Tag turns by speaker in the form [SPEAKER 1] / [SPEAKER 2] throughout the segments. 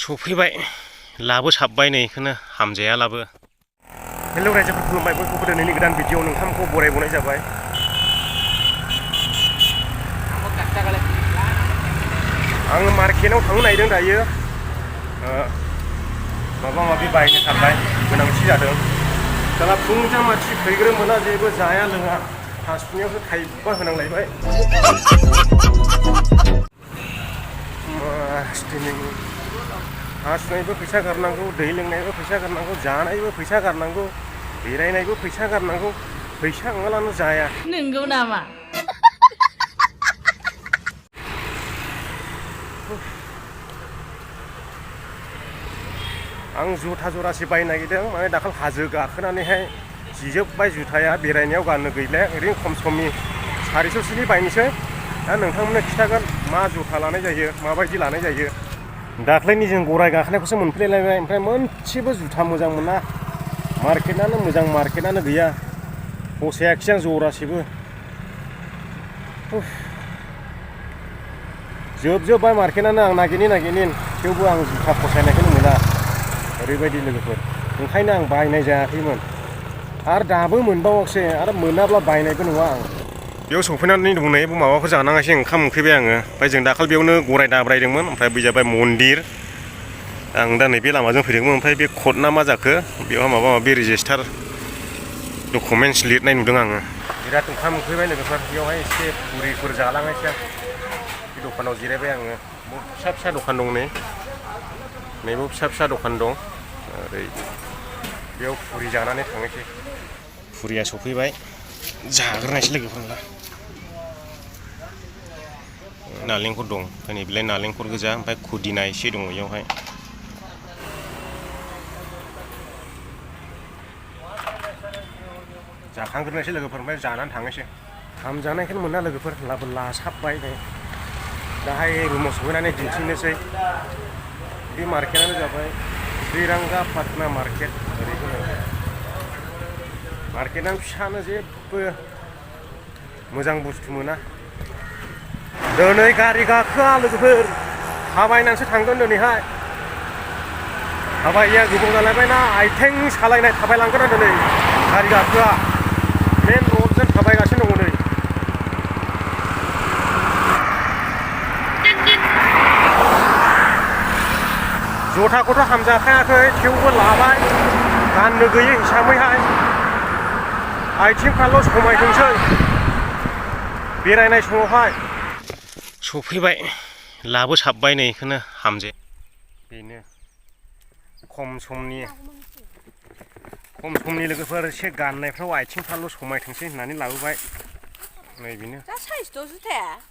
[SPEAKER 1] सफैबाय लाबो साबबाय नै बेखौनो हामजाया लाबो। हेलौ रायजोफोर खुलुमबाय, बयखौबो दिनैनि गोदान भिडिअ नोंथांखौ बरायबावनाय जाबाय। आङो मार्केटाव थांनो नागिरदों दायो, माबा माबि बायनो थाखाय गोनांथि जादों। दाना फुंजा मानसि फैग्रोम मोना, जेबो जाया लोङा, हासुनायावसो थाइबा होनांलायबाय। हासुनायबो फैसा गारनांगौ, दै लोंनायबो फैसा गारनांगौ, जानायबो फैसा गारनांगौ, बेरायनायबो फैसा गारनांगौ, फैसा नङाब्लानो जाया।
[SPEAKER 2] नंगौ नामा?
[SPEAKER 1] आं जुथा जरासे बायनो नागिरदों, माने दाखालि हाजो गाखोनानैहाय जिजोब्बाय जुथाया, बेरायनायाव गाननो गैला, ओरैनो खम समनि 400सोनि बायनोसै। दा नोंथांमोननो खिथागोन मा जुथा लानाय जायो, माबायदि लानाय जायो। दाख्लैनि जों गराय गाखोनायखौसो मोनफैलायबाय, ओमफ्राय मोनसेबो जुथा मोजां मोना। मार्केटानो मोजां, मार्केटानो गैया, फसायाखिसै आं जरासेबो। जोबजोब्बाय मार्केटानो, आं नागिरनि थेवबो आं जुथा फसायनायखौनो मोना। ओरैबायदि लोगोफोर, ओंखायनो आं बायनाय जायाखैमोन, आरो दाबो मोनबावाखसै, आरो मोनाब्ला बायनायबो नङा आं। बेयाव सफैनानै दंनाय माबाखौ जानाङासै, ओंखाम उखैबाय आङो। ओमफ्राय जों दाखालि बेयावनो गराय दाब्रायदोंमोन, ओमफ्राय बै जाबाय मन्दिर। आं दा नैबे लामाजों फैदोंमोन, ओमफ्राय बे कट ना मा जाखो, बेयाव माबा माबि रेजिस्टार डकुमेन्टस लिरनाय नुदों आङो। बिराद ओंखाम उखैबाय लोगोफोर, बेयावहाय एसे पुरिफोर जालांनोसै आं। बे दखानाव जिरायबाय आङो, फिसा फिसा दखान दं नै, नैबो फिसा फिसा दखान दं। ओरै बेयाव पुरि जानानै थांनोसै। पुरिया सफैबाय, जाग्रोनायसै लोगोफोरना। नालेंखर दं, ओमफ्राय नैबेलाय नालेंखर गोजा, ओमफ्राय खुदिना एसे दङ बेयावहाय। जाखांग्रोनायसै लोगोफोर, ओमफ्राय जानानै थांनोसै। हामजानायखौनो मोना लोगोफोर, लासाबबाय नै। दाहाय रुमाव सफैनानै दिन्थिनोसै। बे मार्केटानो जाबाय श्रीरंगपटना मार्केट। ओरैबो मार्केटानो फिसानो, जेबो मोजां बुस्थु मोना। दिनै गारि गाखोआ लोगोफोर, थाबायनानैसो थांगोन दिनैहाय। थाबायैया गोबाव जालायबायना, आथिं सालायनाय थाबायलांगोन आं दिनै, गारि गाखोआ। मेन रडजों थाबायगासिनो दङ नै। जुथाखौथ' हामजाखायाखै, थेवबो लाबाय, गाननो गैयै हिसाबैहाय। आथिंफ्राल' समायथोंसै बेरायनाय समावहाय। सफैबाय, लाबो साबबाय नै बेखौनो हामजे। बेनो खम समनि लोगोफोर, एसे गाननायफ्राव आथिंफ्राल' समायथोंसै होननानै लाबोबाय। नै बेनो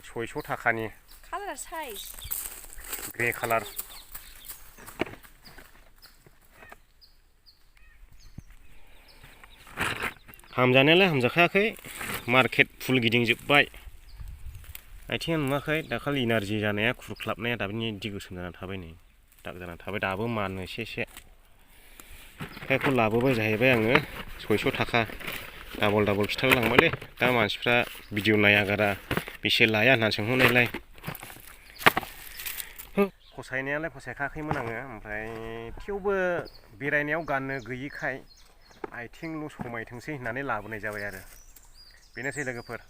[SPEAKER 1] 600 थाखानि ग्रे कालार। हामजानायालाय हामजाखायाखै, मार्केट फुल गिदिंजोब्बाय। आथिङा नुवाखै, दाखालि इनारजि जानाया, खुरख्लाबनाया दाबो इदि गोसोम जानानै थाबाय नै, दाग जानानै थाबाय, दाबो मानो एसे एसे। बेखौ लाबोबाय जाहैबाय आङो 600 थाखा। डाबल खिथालांबायलै, दा मानसिफ्रा भिडिअ नायागारा, बेसे लाया होनना सोंहरनायलाय। फसायनायालाय फसायखायाखैमोन आङो, ओमफ्राय थेवबो बेरायनायाव गाननो गैयिखाय आथिंल' समायथोंसै होननानै लाबोनाय जाबाय आरो। बेनोसै लोगोफोर,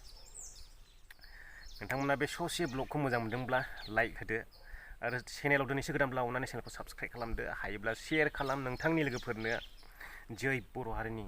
[SPEAKER 1] नोंथांमोना बे ससे ब्लगखौ मोजां मोनदोंब्ला लाइक होदो, आरो चेनेलाव दिनैसो गोदानब्ला अननानै चेनेलखौ साबस्क्राइब खालामदो, हायोब्ला शेयार खालाम नोंथांनि लोगोफोरनो। जै बर' हारिनि।